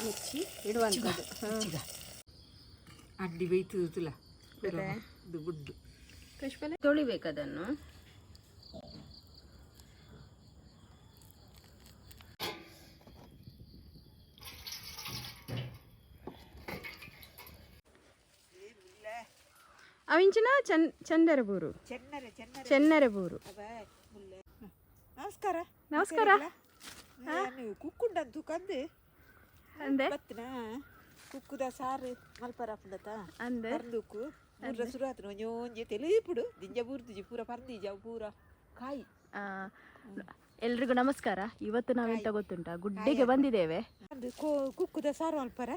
ಮುಚ್ಚಿ ಇಡುವಂಥದ್ದು. ಅಂಡಿ ಬೈತುಲ್ಲ ಇದು ಗುಡ್ಡು. ತೊಳಿಬೇಕು ಅದನ್ನು. ಅವಿಂಚಿನ ಚಂದರಬೂರು. ಚೆನ್ನರೆ ಚೆನ್ನರೆ. ಚೆನ್ನರಬೂರು. ನಮಸ್ಕಾರ. ನಮಸ್ಕಾರ. ನೀವು ಕುಕ್ಕುಂಡಂತು ಕಂದು. ಅಂದೆ. ಬತ್ತಿನ ಕುಕ್ಕುದ ಸಾರು ಮಲ್ಪರ ಪುಂಡತ. ಅಂದೆ. ಪರ್ಂದುಕ್ಕು ಪೂರ ಶುರು ಆತನ ಒಂಜಿ ಒಂಜಿ ತೆಲಿಪುಡು ದಿಂಜ ಬೂರ್ದುಜಿ ಪೂರ ಪರ್ಂದಿಜ ಅವು ಪೂರ ಕಾಯಿ. ಎಲ್ರಿಗೂ ನಮಸ್ಕಾರ. ಇವತ್ತು ನಾವೆಂತ ಗೊತ್ತುಂಟಾ, ಗುಡ್ಡೆಗೆ ಬಂದಿದ್ದೇವೆ. ಅಂದು ಕುಕ್ಕುದ ಸಾರು ಮಲ್ಪರ.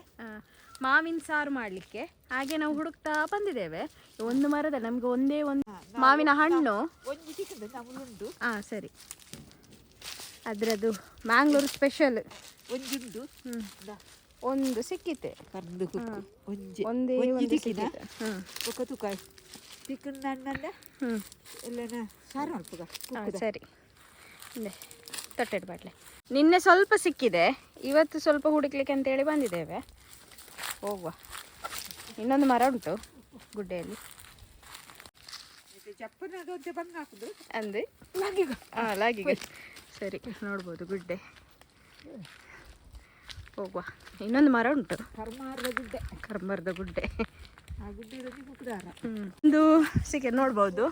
ಮಾವಿನ ಸಾರು ಮಾಡಲಿಕ್ಕೆ. ಹಾಗೆ ನಾವು ಹುಡುಕ್ತಾ ಬಂದಿದ್ದೇವೆ. ಒಂದು ಮರದ ನಮ್ಗೆ ಒಂದೇ ಒಂದು ಮಾವಿನ ಹಣ್ಣು. ಒಂಜಿ ತಿಕ್ಕುದು ನಮ್ಮುಂಡು. ಹಾಂ ಸರಿ, ಅದರದ್ದು ಮ್ಯಾಂಗ್ಳೂರು ಸ್ಪೆಷಲ್. ಒಂಜುಂಡು. ಹ್ಮ್. ಒಂದು ಸಿಕ್ಕಿತೆ. ಪರ್ಂದು ಕುಕ್ಕು ಒಂಜಿ. ಒಂದೇ ಒಂಜಿ ಒಂದು ತಿಕ್ಕಿನ. ಸಿಕ್ಕಿತೆ. ಹ್ಮ್. ಬೊಕ್ಕ ತುಕಾಯ್ ತಿಕ್ಕುಂಡ ಅಣ್ಣಂದ. ಹ್ಮ್. ಎಲ್ಲನ ಸಾರು ಮಲ್ಪುಗ. ಹಾಂ ಸರಿ, ತೊಟ್ಟೆಡ್ ಬಾಟ್ಲೆ. ನಿನ್ನೆ ಸ್ವಲ್ಪ ಸಿಕ್ಕಿದೆ, ಇವತ್ತು ಸ್ವಲ್ಪ ಹುಡುಕ್ಲಿಕ್ಕೆ ಅಂತೇಳಿ ಬಂದಿದ್ದೇವೆ. ಹೋಗುವ, ಇನ್ನೊಂದು ಮರ ಉಂಟು ಗುಡ್ಡೆಯಲ್ಲಿ. ಚಪ್ಪನ ಒಂತೆ ಬಂಗ್ ಹಾಕುದು. ಅಂದೆ. ಹಾಂ ಲಾಗಿಗೆ ಸರಿ. ನೋಡ್ಬೋದು ಗುಡ್ಡೆ. ಹೋಗುವ, ಇನ್ನೊಂದು ಮರ ಉಂಟು. ಕರ್ಮಾರದ ಗುಡ್ಡೆ. ಕರ್ಮರದ ಗುಡ್ಡೆ. ಆ ಗುಡ್ಡೆ ಇರೋದು ಕುಕ್ಕುದಾರ. ಒಂದು ಸಿಕ್ಕ ನೋಡ್ಬೋದು.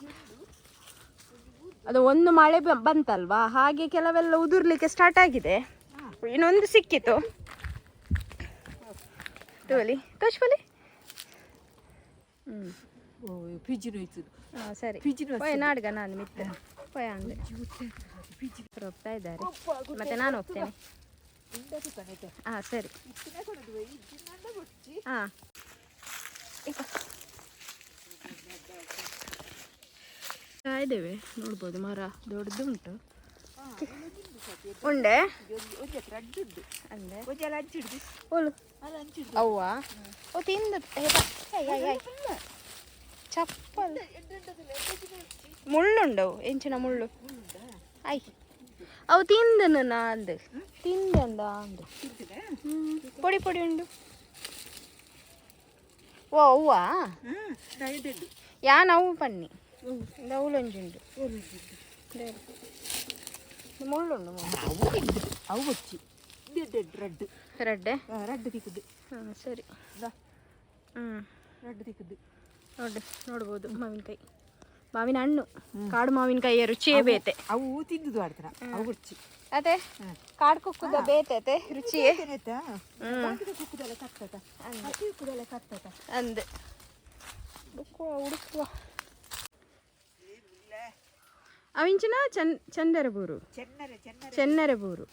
ಅದು ಒಂದು ಮಳೆ ಬಂತಲ್ವಾ, ಹಾಗೆ ಕೆಲವೆಲ್ಲ ಉದುರ್ಲಿಕ್ಕೆ ಸ್ಟಾರ್ಟ್ ಆಗಿದೆ. ಇನ್ನೊಂದು ಸಿಕ್ಕಿತು. ತೋಲಿ ತೋಚ್ಬಲಿ. ಹ್ಮ್. ಓ ಪಿಜಿನ ಹೋಯ್ತು. ಹಾಂ ಸರಿ. ಪಿಜಿನ. ಪೊಯ್ ನಾಡ್ಗ ನಾನು ಮಿತ್ತ ಪೊಯ್ ಅಂದೆ. ಅವ್ರು ಹೋಗ್ತಾ ಇದ್ದಾರೆ, ಮತ್ತೆ ನಾನು ಹೋಗ್ತೇನೆ. ಹಾಂ ಸರಿ. ಹಾಂ, ಇದ್ದೇವೆ. ನೋಡ್ಬೋದು, ಮರ ದೊಡ್ಡದು ಉಂಟು. ಉಂಡೆ. ಅಂದೆ. ಓಲು ಅವ್ವ ಓ ತಿಂದು. ಚಪ್ಪಲ್ ಮುಳ್ಳುಂಡವು, ಎಂಚಿನ ಮುಳ್ಳು. I ಅವು ತಿಂದನು ನಾಂದು ತಿಂದಂಡ ಅಂದು. ಪೊಡಿ ಪೊಡಿ ಉಂಡು. ಓ ಅವ್ವ ಯಾನ್ ಅವು ಪನ್ನಿ ಅವಲೊಂಜುಂಡು ಮುಳ್ಳುಂಡು. ಅವು ಬಚ್ಚಿ ರಡ್ಡು. ರಡ್ಡೆ. ರಡ್ಡು ತಿಕ್ಕುದು. ಹಾಂ ಸರಿ. ಹ್ಞೂ. ರಡ್ಡು ತಿಕ್ಕುದು. ನೋಡಿ, ನೋಡ್ಬೋದು, ಮಾವಿನಕಾಯಿ, ಮಾವಿನ ಹಣ್ಣು. ಕಾಡು ಮಾವಿನಕಾಯಿಯ ರುಚಿಯೇ ಬೇತೆ. ಅವು ತಿಂದುದು ಆಡ್ತಾನ ಅವು ಬಚ್ಚಿ. ಅದೇ ಕಾಡು ಕುಕ್ಕುದ ಬೇತೆ ರುಚಿಯೇ. ಕುಕ್ಕುದಲ್ಲ ಕತ್ತತ ಕುಕ್ಕುದಲ್ಲ ಕತ್ತತ. ಅಂದೆ. ಹುಡುಕುವ ಹುಡುಕುವ. ಅವಿಂಚಿನ ಚಂದರಬೂರು. ಚೆನ್ನರೆ ಚೆನ್ನರೆ. ಚೆನ್ನರಬೂರು.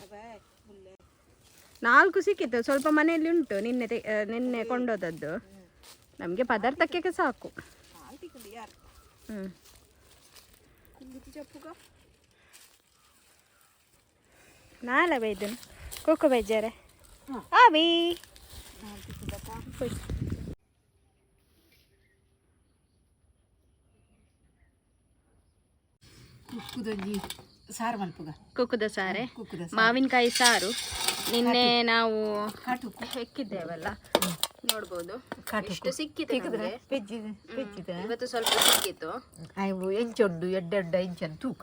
ನಾಲ್ಕು ಸಿಕ್ಕಿತ್ತು. ಸ್ವಲ್ಪ ಮನೆಯಲ್ಲಿ ಉಂಟು, ನಿನ್ನೆ ನಿನ್ನೆ ಕೊಂಡೋದದ್ದು. ನಮಗೆ ಪದಾರ್ಥಕ್ಕೆ ಸಾಕು. ಯಾರು? ಹ್ಞೂ. ಚಪ್ಪುಗ. ನಾಲ ಬೈದನು ಕೊಕ್ಕೊ ಬೈಜಾರೆ ಆವಿ. ಕುಕ್ಕುದೊಂಜಿ ಸಾರು ಮಲ್ಪುಗ. ಕುಕ್ಕುದ ಸಾರೆ. ಕುಕ್ಕುದ. ಮಾವಿನಕಾಯಿ ಸಾರು. ನಿನ್ನೆ ನಾವು ಕಾಟುಕ್ಕು. ಹೆಕ್ಕಿದ್ದೇವಲ್ಲ, ನೋಡ್ಬೋದು. ಕಾಟುಕ್ಕು. ಎಷ್ಟು ಸಿಕ್ಕಿತು ನಮ್ಗೆ. ಪೆಜ್ಜಿದ ಪೆಜ್ಜಿದ. ಇವತ್ತು ಸ್ವಲ್ಪ ಸಿಕ್ಕಿತ್ತು. ಅವು ಎಂಚುಂಡು ಎಡ್ಡೆಡ್ಡ ಎಂಚನ್ ತೂಕ.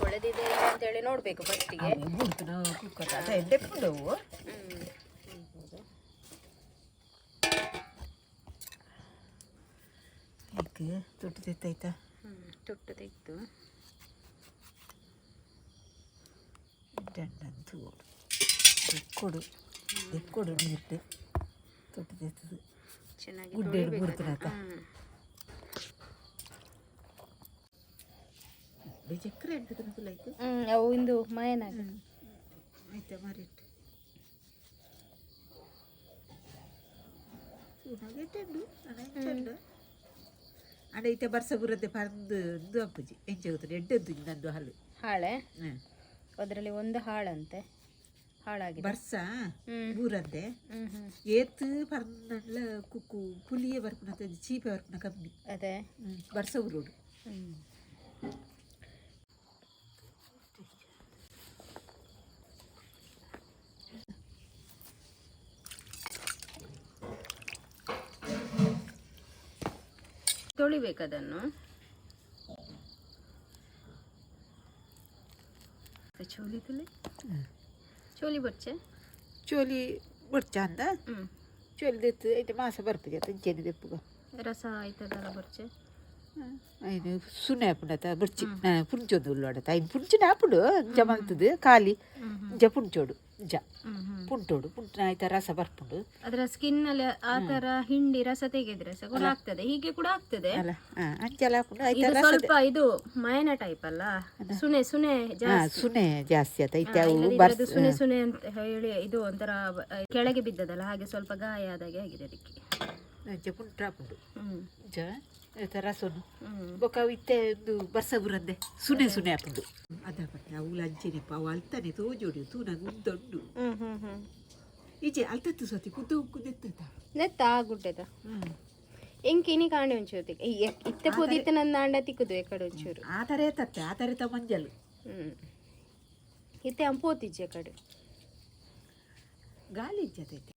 ಒಳ್ಳೆದಿದೆ ಅಂತೇಳಿ ನೋಡ್ಬೇಕು ಫಸ್ಟಿಗೆ. ಬುಡ್ತು ನಾವು ಕುಕ್ಕದ ಅದ ಎಡ್ಡೆಪ್ಪುಂಡವು. ಏಕೆ ತುಟ್ಟು ತೆತ್ತಾಯ್ತಾ? ತುಟ್ಟು ತೆಗ್ದು. ಎಡ್ಡೆಂಡಂತು ದೆಕ್ಕೊಡು ದೆಕ್ಕೊಡು ನೀರು ತೊಟ್ಟು ತೆತ್ತದು. ಚೆನ್ನಾಗಿ ಗುಡ್ಡೆ ತೊಳಿಬೇಕು ಬುಡ್ತನಾತ. ಅದನ್ನ. ಚಕ್ರೆ ಎಂಟು ಲೈಕ್. ಹ್ಮ್, ಅವು ಇಂದು ಮಯನಾಗ. ಆಯ್ತಾ ಮಾರಿಟ್ಟು ಅಂಡ ಇತ್ತೆ ಬರ್ಸ ಬುರತೆ ಪರ್ದು ಇಂದು ಅಪ್ಪುಜಿ ಎಂಚ ಗೊತ್ತುಂಡು ಎಡ್ಡೆದ್ದು ನಂದು ಹಲ್ಲು. ಹಾಳೆ. ಹ್ಮ್. ಅದರಲ್ಲಿ ಒಂದು ಹಾಳಂತೆ, ಹಾಳಾಗಿದೆ. ಬರ್ಸ ಹ್ಮ್. ಬೂರಂದೆ. ಹ್ಮ್ ಹ್ಮ್ ಏತ್ ಪರ್ನಂಡ್ಲ ಕುಕ್ಕು ಪುಲಿಯೇ ಬರ್ಪುನ ಚೀಪೆ ಬರ್ಪುನ ಕಮ್ಮಿ. ಅದೇ. ಬರ್ಸ ಊರೋಡು. ಹ್ಮ್. ತೊಳಿಬೇಕು ಅದನ್ನು. ಚೋಲಿ ತುಲೆ ಚೋಲಿ ಬೊಚ್ಚೆ. ಚೋಲಿ ಬೊಡ್ಚ ಅಂದ. ಹ್ಮ್. ಚೋಲಿ ದೆತ್ತು ಐತೆ ಮಾಸ ಬರ್ಪುಜ ಅಂಚೆನೆ ದೆಪ್ಪುಗ. ರಸ ಆಯ್ತದಲ್ಲ ಬೊರ್ಚೆ. ಐನು ಸುನೆ ಆಪುಂಡತ ಬೊಡ್ಚಿ ಪುಂಚೊಂದು ಉಳ್ಳೋಡತ ಐನು ಪುಂಚಿನ ಆಪುಂಡು ಅಂಚ ಮಲ್ತದು ಖಾಲಿ ಇಂಚ ಪುಂಚೋಡು ಇಂಚ ಪುಂಟೋಡು ಪುಂಟಿನ ಐತ ರಸ ಬರ್ಪುಂಡು. ಅದರ ಸ್ಕಿನ್ ಅಲ್ಲಿ ಆ ತರ ಹಿಂಡಿ ರಸ ತೆಗೆದ್ರೆ ಸಹ ಕೂಡ ಆಗ್ತದೆ, ಹೀಗೆ ಕೂಡ ಆಗ್ತದೆ. ಅಲ್ಲ, ಅಂಚೆಲ್ಲ ಆಪುಂಡು ಐತ ಇದು ರಸ. ಸ್ವಲ್ಪ ಇದು ಮಯನ ಟೈಪ್ ಅಲ್ಲ, ಸುನೆ ಸುನೆ ಜಾಸ್ತಿ. ಸುನೆ ಜಾಸ್ತಿ ಆತ ಐತೆ ಅವು. ಇಲ್ಲದಿದ್ರೆ ಬರ್ಸ್ ಅದು ಸುನೆ ಸುನೆ ಅಂತ ಹೇಳಿ ಇದು ಒಂಥರ ಕೆಳಗೆ ಬಿದ್ದದಲ್ಲ, ಹಾಗೆ ಸ್ವಲ್ಪ ಗಾಯ ಆದಾಗೆ ಆಗಿದೆ ಅದಕ್ಕೆ. ಅಂಚ ಪುಂಟ ಆಪುಂಡು. ಹ್ಮ್. ಇಂಚ ಐತ ರಸನು. ಹ್ಮ್. ಬೊಕ್ಕ ಅವು ಇತ್ತೆ ಒಂದು ಬರ್ಸ ಬುರಂದೆ ಸುನೆ ಸುನೆ ಆಪುಂಡು ಅದ ಪಟ್ಟೆ. ಅವು ಅಂಚೆನೆಪ್ಪ ಅವು ಅಲ್ತಾನೆ ತೋಜೋಡಿ ತೂನಾಗ ಉದ್ದ ಉಂಡು. ಹ್ಮ್ ಹ್ಮ್ ಹ್ಮ್. ಈಚೆ ಅಲ್ತತ್ತು ಸತಿ ಕುದ್ದು ಕುದ್ದೆತ್ತ. ನೆತ್ತ ಆ ಗುಡ್ಡೆದ ಎಂಕ್ ಇನಿ ಕಾಣೆ ಒಂಚೂರು ಇತ್ತೆ ಪೋದಿತ್ತೆ ನನ್ನ ಅಂಡ ತಿಕ್ಕುದು ಎಕಡೆ ಒಂಚೂರು. ಆ ಥರ ತತ್ತೆ ಆ ಥರ ತ ಮಂಜಲು. ಹ್ಮ್, ಇತ್ತೆ ಅಂಪೋತಿಜ್ಜೆ ಕಡೆ. ಗಾಳಿ ಇಜ್ಜತೈತೆ.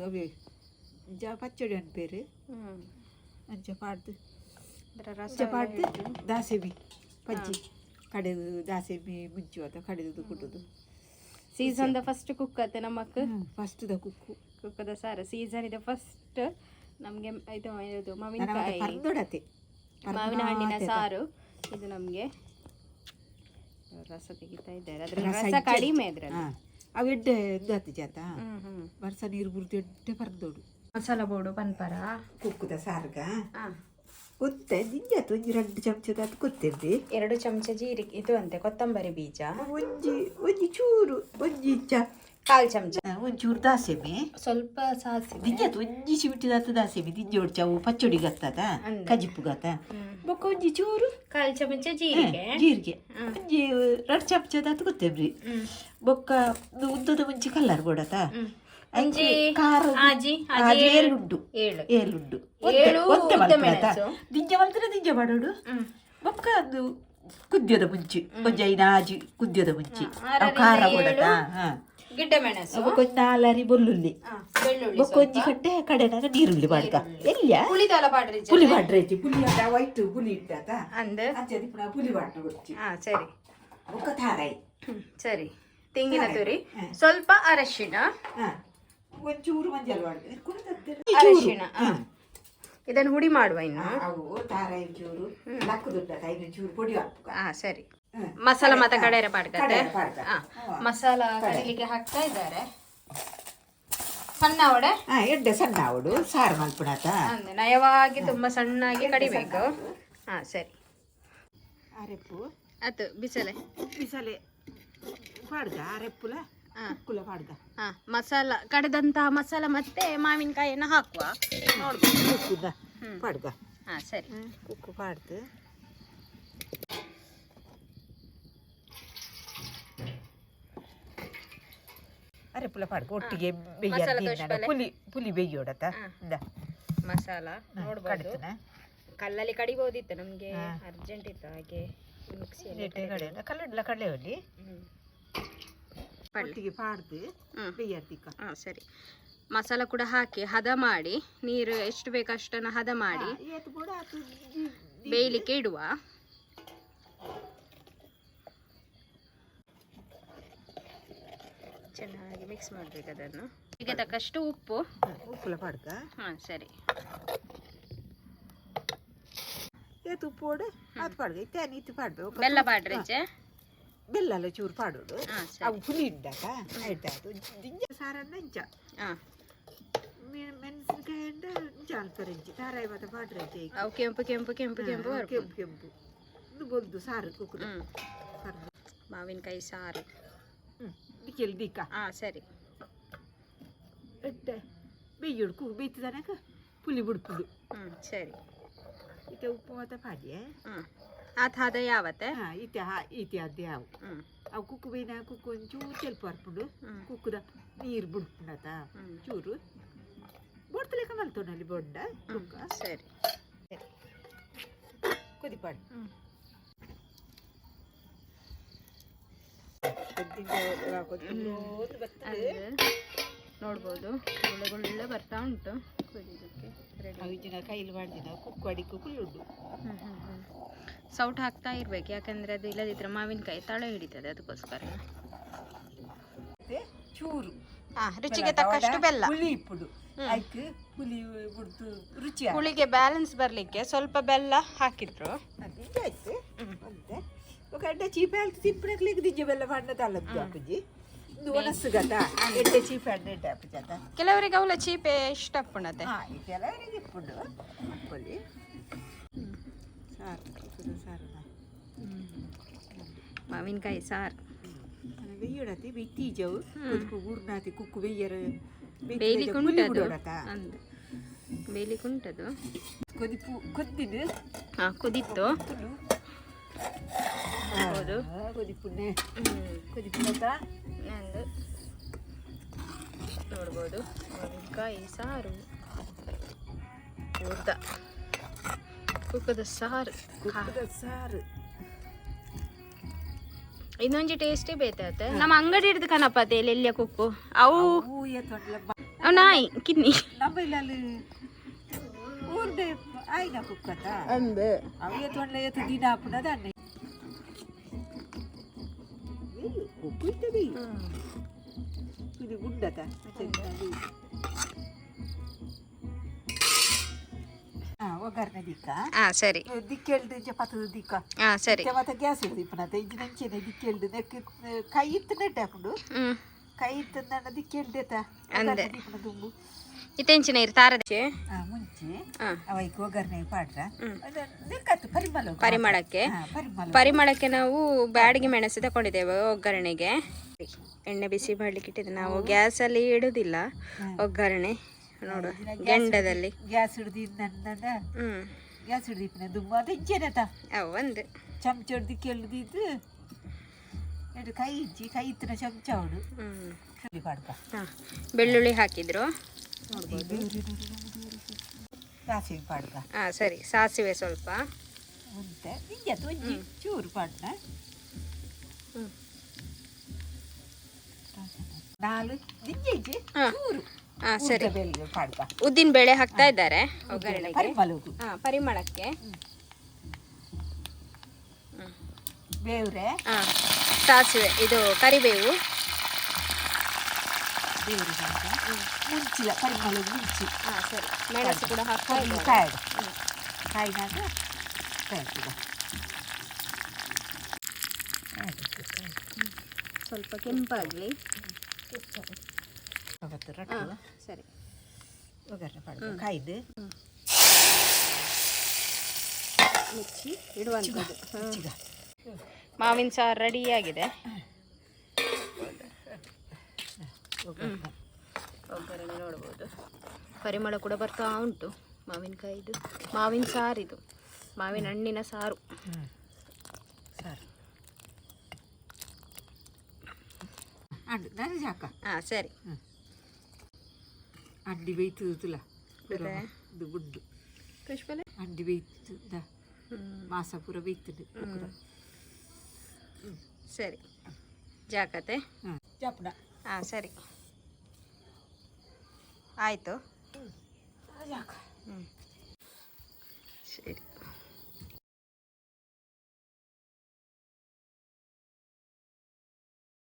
ಅವೇ ಅಂಚ ಪಚ್ಚಡಿ ಅನ್ಪೇರು. ಹ್ಮ್. ಅಂಚ ಪಾಡ್ದು ಅದರ ರಸ. ಅಂಚ ಪಾಡ್ದು ದಾಸೆಮಿ ಪಜ್ಜಿ ಕಡೆದು ದಾಸೆಮಿ ಮುಂಚು ಅಥವಾ ಕಡೆದು ಕುಟ್ಟುದು. ಸೀಸನ್ the first cook ಅತ್ತೆ ನಮ್ಮಕ್ಕ. First the Kukku. ಕುಕ್ಕದ ಸಾರು ಸೀಸನ್ ಇದೆ ಫಸ್ಟ್ ನಮಗೆ. ಇದು ಇದು ಮಾವಿನಕಾಯಿ ಪರ್ದೊಡತೆ. ಮಾವಿನ ಹಣ್ಣಿನ ಸಾರು ಇದು ನಮಗೆ. ರಸ ತೆಗಿತಾ ಇದ್ದಾರೆ ಅದ್ರ ರಸ ಕಡಿಮೆ ಇದ್ರಲ್ಲಿ. ಅವು ಎಡ್ಡೆ ಇದು ಜಾತ. ಹ್ಮ್ ಹ್ಮ್. ಬರ್ಸ ನೀರು ಬುರ್ದು ಎಡ್ಡೆ ಪರ್ದೋಡು. ಮಸಾಲ ಬೋಡು ಪನ್ಪರ. ಕುಕ್ಕುದ ಸಾರ್ಗ ಕೊತ್ತೆ ದಿಂಜಾತು ಒಂಜಿ 2 ಚಮಚದ ಅದು ಕೊತ್ತೆಂದಿ. 2 ಚಮಚ ಜೀರಿಗೆ ಇದು ಅಂತೆ ಕೊತ್ತಂಬರಿ ಬೀಜ. ಒಂಜಿ ಒಂಜಿ ಚೂರು ಒಂಜಿ ಚ ಕಾಲು ಚಮಚ. ಒಂಚೂರು ದಾಸೆಮಿ. ಸ್ವಲ್ಪ ಸಾಸಿವೆ. ದಿಂಜಾತು ಒಂಜಿ ಚಿಮಿಟಿದಾತು ದಾಸೆಮಿ ದಿಂಜಿ ಒಡ್ಚ ಅವು ಪಚ್ಚೊಡಿ ಗತ್ತದ ಕಜಿಪ್ಪು ಗತ್ತ. ಬೊಕ್ಕ ಒಂಜಿ ಚೂರು ಕಾಲು ಚಮಚ ಜೀರಿಗೆ. ಜೀರಿಗೆ ಒಂಜಿ 2 ಚಮಚದಾತು ಕೊತ್ತಂಬರಿ. ಬೊಕ್ಕ ಒಂದು ಉದ್ದದ ಮುಂಚಿ ಕಲ್ಲರ್ ಬೋಡತ. ಒಂಜಿ ಖಾರ ಆಜಿ ಆಜಿ ಏಳುಂಡು. ಏಳು. ಏಳುಂಡು. ಏಳು ಒತ್ತೆ ಉದ್ದ ಮಲ್ಪುನತ. ಮೆಣಸು. ದಿಂಜ ಮಲ್ತರೆ ದಿಂಜ ಮಾಡೋಡು. ಬೊಕ್ಕ ಅದು ಕುದ್ಯದ ಮುಂಚಿ ಒಂಜಿ ಐದು ಆಜಿ ಕುದ್ಯದ ಮುಂಚಿ ಅವು ಖಾರ ಬೋಡತ. ಗಿಡ್ಡ ಮೆಣಸು. ಬೊಕ್ಕ ಒಂಜಿ ನಾಲರಿ ಬೆಳ್ಳುಳ್ಳಿ. ಬೆಳ್ಳುಳ್ಳಿ. ಬೊಕ್ಕ ಒಂಜಿ ಕಟ್ಟೆ ಕಡೆನಾಗ ನೀರುಳ್ಳಿ ಬಾಡ್ಕ ಎಲ್ಲಿಯ. ಪುಳಿದಾಲ ಪಾಡ್ರಿ. ಪುಲಿ ಬಾಡ್ರೈತಿ ಪುಲಿ ಅದ ವೈಟ್ ಪುಲಿ ಇಟ್ಟಾತ. ಅಂದ. ಅಂಚೆ ದಿಪ್ಪುನ ಪುಲಿ ಬಾಡ್ನ ಗೊಚ್ಚಿ. ಹಾ ಸರಿ. ಬೊಕ್ಕ ತಾರಾಯಿ. ಸರಿ, ತೆಂಗಿನ ತುರಿ, ಸ್ವಲ್ಪ ಅರಶಿನ. ಒಂಚೂರು ಮಂಜಲ್ ಬಾಡ್ದು. ಅರಶಿನ. ಇದನ್ನು ಹುಡಿ ಮಾಡುವ ಇನ್ನು. ಅವು ತಾರಾಯಿ ಚೂರು ಲಕ್ಕುದುಂಡ ಐದು ಚೂರು ಪೊಡಿ ಹಾಕುಕ. ಹಾ ಸರಿ. ಮಸಾಲ ಮತ ಕಡೆಯ ಪಾಡ್ಕತ್ತೆ. ಕಡೆಯ ಪಾಡ್ಕ. ಹಾ, ಮಸಾಲ ಕಡಿಲಿಕ್ಕೆ ಹಾಕ್ತಾ ಇದ್ದಾರೆ ಸಣ್ಣ ಒಡೆ. ಹಾ, ಎಡ್ಡೆ ಸಣ್ಣ ಅವಡು ಸಾರು ಮಲ್ಪುಣತ. ಅಂದ್ರೆ ನಯವಾಗಿ ತುಂಬಾ ಸಣ್ಣಾಗಿ ಕಡಿಬೇಕು. ಹಾ ಸರಿ. ಅರೆಪ್ಪು. ಆತು ಬಿಸಲೆ. ಬಿಸಲೆ ಪಾಡ್ದ ಅರೆಪ್ಪುಲ ಕುಕ್ಕುಲ ಪಾಡ್ದ. ಹಾ, ಮಸಾಲ ಕಡೆದಂತಹ ಮಸಾಲ ಮತ್ತೆ ಮಾವಿನಕಾಯಿಯನ್ನು ಹಾಕುವ ನೋಡ್ಬೋದು. ಕುಕ್ಕುದ ಪಾಡ್ದ. ಹಾ ಸರಿ. ಕುಕ್ಕು ಪಾಡ್ದು ಅರೆಪ್ಪುಲ ಪಾಡ್ಕ ಒಟ್ಟಿಗೆ ಮಸಾಲ ಬೇಯ್ಯ ತೋರ್ಸ್ಬಲ್ಲೆ? ಪುಲಿ ಪುಲಿ ಬೇಯ್ಯೋಡತ ಇಂದ. ಮಸಾಲ ನೋಡ್ಬೋದು. ಕಡಿತನ. ಕಲ್ಲಲ್ಲಿ ಕಡಿಬೋದಿತ್ತು, ನಮಗೆ ಅರ್ಜೆಂಟ್ ಇತ್ತು, ಹಾಗೆ ಮಿಕ್ಸಿಯಲ್ಲಿ. ಕಡೆ ಕಲ್ಲಡ್ಲ ಕಡಲೆ ಒಲ್ಲಿ. ಒಟ್ಟಿಗೆ ಪಾಡ್ದು ಬೇಯ್ಯರ್ತಿಕ್ಕ. ಹಾಂ ಸರಿ, ಮಸಾಲ ಕೂಡ ಹಾಕಿ ಹದ ಮಾಡಿ, ನೀರು ಎಷ್ಟು ಬೇಕು ಅಷ್ಟನ್ನು ಹದ ಮಾಡಿ ಏತು ಕೂಡ ಆತು. ಬೇಯಲಿಕ್ಕೆ ಇಡುವ. ಚೆನ್ನಾಗಿ ಮಿಕ್ಸ್ ಮಾಡಬೇಕು ಅದನ್ನು. ಈಗ ತಕ್ಕಷ್ಟು ಉಪ್ಪು. ಉಪ್ಪುಲ ಪಾಡ್ಕ. ಹಾಂ ಸರಿ. ಏತು ಉಪ್ಪು ಓಡು ಅದು ಪಾಡ್ಗ ಇತ್ತೆ ಇತ್ತು ಪಾಡ್ಬೇಕು. ಬೆಲ್ಲ ಪಾಡ್ರೆಜ್ಜೆ. ಬೆಲ್ಲ ಚೂರು ಪಾಡೋಡು. ಹಾಂ ಸರಿ. ಅವು ಪುಲಿ ಉಂಡಾಕ ಆಯ್ತಾಯ್ತು ದಿಂಜ ಸಾರನ್ನ ಇಂಚ ಹಾಂ. ಮೆಣಸಿನಕಾಯಿ ಅಂಡ ಇಂಚ ಅಲ್ಪರೆಂಚಿ ತಾರಾಯಿ ಮಾತ ಪಾಡ್ರೆಂಚಿ. ಅವು ಕೆಂಪು ಕೆಂಪು ಕೆಂಪು ಕೆಂಪು ಬರ್ಪುಂಡು. ಕೆಂಪು ಕೆಂಪು ಇದು ಬೊಲ್ದು ಸಾರು ಕುಕ್ಕುದ. ಹ್ಮ್. ಸಾರು. ಮಾವಿನಕಾಯಿ ಸಾರು. ಹ್ಞೂ ಬಿಕೆಲ್ ದೀಕ. ಹಾಂ ಸರಿ. ಎಡ್ಡೆ ಬೇಯ್ಯೋಡು ಕು ಬೇಯ್ತದನಕ ಪುಲಿ ಬುಡ್ಪುಡು. ಹ್ಞೂ ಸರಿ. ಇತ್ತೆ ಉಪ್ಪು ಮಾತ ಪಾಡಿಯೆ. ಹ್ಞೂ ಆತ ಹದ ಯಾವತ್ತೆ. ಹಾಂ, ಇತ್ತೆ ಹಾ ಇತ್ತೆ ಅದೇ ಅವು. ಹ್ಞೂ. ಅವು ಕುಕ್ಕು ಬೇಯ್ನ ಕುಕ್ಕು ಒಂಚೂರು ತೆಲ್ಪ ಬರ್ಪುಂಡು. ಕುಕ್ಕುದ ನೀರು ಬುಡ್ಪುಂಡತ. ಚೂರು ಬೊಡ್ತಲೆಕ್ಕ ಮಲ್ತೊನಲ್ಲಿ ಬೊಡ್ಡ ಕುಕ್ಕ. ಸರಿ. ಕೊದಿಪಾಡು. ಅದು ನೋಡ್ಬೋದು, ಗುಳ್ಳೆ ಗುಳ್ಳೆ ಬರ್ತಾ ಉಂಟು. ಕುದಿಯೋದಕ್ಕೆ ರೆಡಿ. ಅವಿಜಿನ ಕೈಲಿ ಮಾಡ್ದಿನ ಕುಕ್ಕು ಅಡಿಕ್ಕು ಕುಳ್ಳುಂಡು. ಸೌಟ್ ಹಾಕ್ತಾ ಇರ್ಬೇಕು, ಯಾಕಂದ್ರೆ ಅದು ಇಲ್ಲದಿದ್ರೆ ಮಾವಿನಕಾಯಿ ತಳ ಹಿಡಿತದೆ, ಅದಕ್ಕೋಸ್ಕರ. ಮತ್ತೆ ಚೂರು ಹಾಂ, ರುಚಿಗೆ ತಕ್ಕಷ್ಟು ಬೆಲ್ಲ. ಹುಳಿ ಇಪ್ಪುಡು, ಐಕ್ ಹುಳಿ ಬಿಡ್ತು ರುಚಿ. ಹುಳಿಗೆ ಬ್ಯಾಲೆನ್ಸ್ ಬರಲಿಕ್ಕೆ ಸ್ವಲ್ಪ ಬೆಲ್ಲ ಹಾಕಿದ್ರು. ಅದು ಆಯ್ತು. ಮತ್ತೆ ఒక ಎಡ್ಡೆ ಚೀಪೆ ಆಲ್ತು ತಿನ್ಪಿನಕ್ಲಿಗೆ ದಿಂಜ ಬೆಲ್ಲ ಬಣ್ಣದ ಅಲ್ಲದ್ದು ಅಪ್ಪುಜಿ. ಇದು ಒಣಸು ಗತ ಎಡ್ಡೆ ಚೀಪೆ ಅಡ್ಡೆ ಎಡ್ಡೆ ಅಪ್ಪುಜಾತ. ಕೆಲವರಿಗೆ ಅವಲ ಚೀಪೆ ಇಷ್ಟ ಅಪ್ಪುಣತೆ. ಹಾ, ಕೆಲವರಿಗೆ ಇಪ್ಪುಂಡು ಅಪ್ಪಲಿ. ಸಾರು ಕುಕ್ಕುದ ಸಾರು. ಮಾವಿನಕಾಯಿ ಸಾರು. ಬೆಯ್ಯಡತಿ ಬೆಯ್ತೀಜವು ಕುದುಕು ಗುರ್ನಾತಿ ಕುಕ್ಕು ಬೆಯ್ಯರ. ಬೇಯ್ಲಿಕ್ಕೆ ಉಂಟದು ಅಂದು, ಬೇಯ್ಲಿಕ್ಕೆ ಉಂಟದು. ಕೊದಿಪು ಕೊದ್ದಿನ. ಹಾಂ, ಕುದಿತ್ತು. ಹೌದು. ಕೊದಿಪುನ್ನೆ ಕೊದಿಪುನತ. ನಂದು ನೋಡ್ಬೋದು, ಮಾವಿನಕಾಯಿ ಸಾರು, ಉರ್ದ ಕುಕ್ಕದ ಸಾರು. ಕುಕ್ಕುದ ಸಾರು. ಇನ್ನೊಂಜಿ ಟೇಸ್ಟೇ ಬೇತಾತೆ. ನಮ್ಮ ಅಂಗಡಿ ಹಿಡಿದು ಕನಪತೆ ಎಲ್ಲಿ ಕುಕ್ಕು ಅವು. ಹೂಯ ತೊಂಡ್ಲ. ಅವು ನಾಯಿ ಕಿನ್ನಿ. ನಮ್ಮ ಇಲ್ಲಿ ಊರ್ದೆ ಆಯ್ನ ಕುಕ್ಕತ. ಅಂದು. ಅವು ತೊಂಡ್ಲ ಏತು ದಿನ ಹಾಪುನದ ಅಣ್ಣ ಕುಕ್ಕು ಇತ್ತ ಬೇಯು. ಇದು ಗುಂಡತ. ಹಾ, ಒಗ್ಗರಣೆ ದಿಕ್ಕ. ಹಾ, ಸರಿ. ದಿಕ್ಕೆಳ್ದು ಚಪಾತದ ದಿಕ್ಕ. ಹಾ, ಸರಿ. ಮತ್ತೆ ಗ್ಯಾಸ್ ಹಿಡ್ದು ಇಪ್ಪನತ ಇಂಚಿನ ಅಂಚೆನೆ ದಿಕ್ಕೆಳ್ದು ನೆಕ್ ಕೈ ಇತ್ತು ನೆಟ್ಟೆ ಹಾಕೊಂಡು. ಕೈ ಇತ್ತು ನನ್ನ ದಿಕ್ಕೆಳ್ದೇತ. ಅಂದೆ. ದಿಪ್ಪನ ದುಂಬು. ಇತ್ತೆಂಚಿನ ಇರು ತಾರದೆ. ಆ, ಮುಂಚೆ ಅವೈಕ್ ಒಗ್ಗರಣೆ ಪಾಡ್ರ ನೆಕ್ಕತ್ತು ಪರಿಮಳ. ಪರಿಮಳಕ್ಕೆ. ಹಾ, ಪರಿಮಳ. ಪರಿಮಳಕ್ಕೆ ನಾವು ಬ್ಯಾಡಗಿ ಮೆಣಸು ತಗೊಂಡಿದ್ದೇವೆ ಒಗ್ಗರಣೆಗೆ. ಎಣ್ಣೆ ಬಿಸಿ ಮಾಡಲಿಕ್ಕೆ ಇಟ್ಟಿದ್ದೆ. ನಾವು ಗ್ಯಾಸಲ್ಲಿ ಇಡುದಿಲ್ಲ ಒಗ್ಗರಣೆ. ನೋಡುವ, ಗೆಂಡದಲ್ಲಿ. ಗ್ಯಾಸ್ ಹಿಡ್ದು ನನ್ನ ಗ್ಯಾಸ್ ಹಿಡ್ದು ಇಪ್ಪನ ದುಂಬು ಅದು ಇಂಚೆನೆತ. ಅವು ಒಂದು. ಚಮಚ ಹಿಡ್ದು ಕೆಳ್ದಿದ್ದು ಎರಡು ಕೈ ಇಜ್ಜಿ, ಕೈ ಇತ್ತಿನ ಚಮಚ ಅವಡು. ಪಾಡ್ಕ. ಹಾಂ, ಬೆಳ್ಳುಳ್ಳಿ ಹಾಕಿದ್ರು. ಸಾಸಿವೆ ಪಾಡ್ಕ. ಹಾಂ, ಸರಿ, ಸಾಸಿವೆ ಸ್ವಲ್ಪ. ಉಂಟೆ ನಿಂಜತ್ತು ಒಂಜಿ ಚೂರು ಪಾಡ್ನ. ನಾಲು ನಿಂಜೆ ಚೂರು. ಹಾಂ, ಸರಿ. ಬೆಲ್ಲ ಪಾಡ್ಕ. ಉದ್ದಿನ ಬೇಳೆ ಹಾಕ್ತಾ ಇದ್ದಾರೆ ಒಗ್ಗರಣೆಗೆ. ಪರಿಮಳಗು. ಹಾಂ, ಪರಿಮಳಕ್ಕೆ. ಬೇವ್ರೆ. ಹಾಂ, ಸಾಸಿವೆ, ಇದು ಕರಿಬೇವು. ಬೇವ್ರೆ ಸ್ವಲ್ಪ ಮುಂಚಿಲ ಪರಿಮಳ ಮುಂಚಿ. ಹಾಂ, ಸರಿ, ಮೆಣಸು ಕೂಡ ಹಾಕ್ತಾ ಇದ್ದಾರೆ. ಕಾಯಿ ಕಾಯಿನಾಗ ಕಾಯಿ. ಸ್ವಲ್ಪ ಕೆಂಪಾಗಲಿ. ರಟ್ಟು. ಸರಿ. ಒಗ್ಗರಣೆ ಪಾಡ್ಕ ಕಾಯ್ದು. ಮುಚ್ಚಿ ಇಡುವಂಥದ್ದು. ಮುಚ್ಚಿಗ. ಮಾವಿನ ಸಾರು ರೆಡಿಯಾಗಿದೆ. ಒಗ್ಗರಣೆ. ಒಗ್ಗರಣೆ ನೋಡ್ಬೋದು, ಪರಿಮಳ ಕೂಡ ಬರ್ತಾ ಉಂಟು ಮಾವಿನಕಾಯಿದು. ಮಾವಿನ ಸಾರಿದು, ಮಾವಿನ ಹಣ್ಣಿನ ಸಾರು. ಸಾರು ಅಂಡು ನಾನು ಸಾಕ. ಹಾಂ, ಸರಿ. ಅಂಡಿ ಬೇಯ್ತದಲ್ಲ ಇದು ಗುಡ್ಡು. ಪುಷ್ಪಲೆ. ಅಂಡಿ ಬೇಯ್ತದ, ಮಾಸ ಪೂರ ಬೇಯ್ತದೆ. ಸರಿ, ಜಾಕತೆ. ಹಾಂ, ಚಾಪುನ. ಹಾಂ, ಸರಿ, ಆಯಿತು. ಸಾಕು. ಸರಿ.